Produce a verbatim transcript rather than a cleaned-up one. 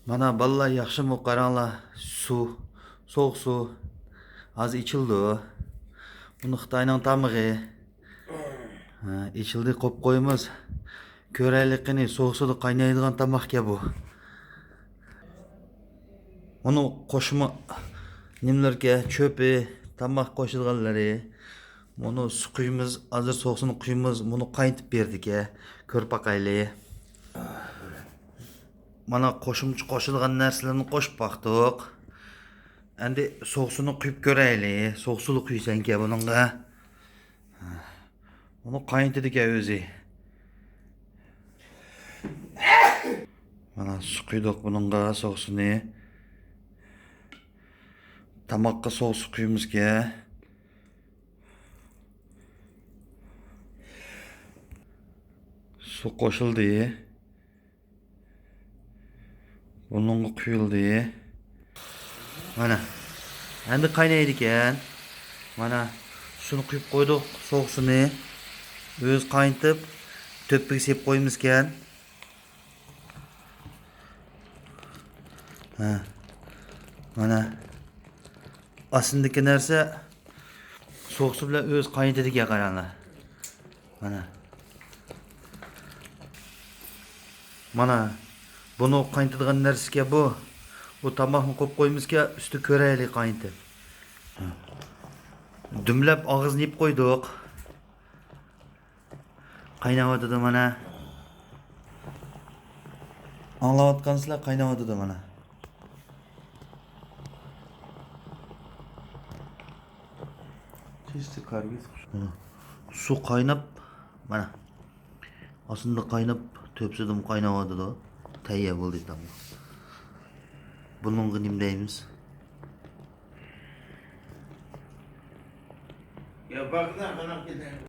مانا بالىلار، ياخشىمۇ؟ قاراڭلار، سۇ، سوغۇق سۇ ھازىر ئېچىلىدۇ. بۇنى خىتاينىڭ تامىقى. ھە، ئېچىلدى، قويۇپ قويىمىز. كۆرەيلى قېنى، سوغۇق سۇدا قاينايدىغان تاماقكەن بۇ. ئۇنى قوشما نېمىلىرىكەن، چۆپى، تاماق قوشىدىغانلىرى. بۇنى سۇ قۇيىمىز، ھازىر سوغۇق سۇنى قۇيىمىز، بۇنى قاينىتىپ بېرىدىكەن. كۆرۈپ باقايلى. مانا قوشۇمچە قوشىدىغان نەرسىلەرنى قوشۇپ باقتۇق. ئەمدى سوغۇق سۇنى قۇيۇپ كۆرەيلى. سوغۇق سۇلا قۇيىسەنكەن بۇنىڭغا. ئۇنى قاينىتىدىكەن ئۆزى. مانا سۇ قۇيدۇق بۇنىڭغا، سوغۇق سۇنى. تاماققا سوغۇق سۇ قۇيىمىزكەن. سۇ قوشۇلدى. بۇنىڭغا قۇيۇلدى. مانا. ئەمدى قاينايدىكەن. مانا. سۇنى قۇيۇپ قويدۇق، سوغۇق سۇنى. ئۆزى قاينىتىپ، تۆپىگە سېلىپ قويىمىزكەن. ھە. مانا. ئاستىدىكى نەرسە سوغۇق سۇ بىلەن ئۆزى قاينىتىدىكەن، قاراڭلار. مانا. مانا. بۇنى قاينىتىدىغان نەرسىكەن بۇ. بۇ تاماقنى قويۇپ قويىمىزكەن، ئۈستى كۆرەيلى قاينىتىپ. دۈملەپ ئاغزىنى يېپىپ قويدۇق. قايناۋاتىدۇ مانا. ئاڭلاۋاتقانسىلەر، قايناۋاتىدۇ مانا. چىستى كاربىد. سۇ قايناپ، مانا. ئاستىدا قايناپ، تۆپىسىدىمۇ قايناۋاتىدۇ. تەييار بولدى تاماق. بۇنىڭغا نېمە دەيمىز؟ يا باغدا قاراپ كېتەيلى.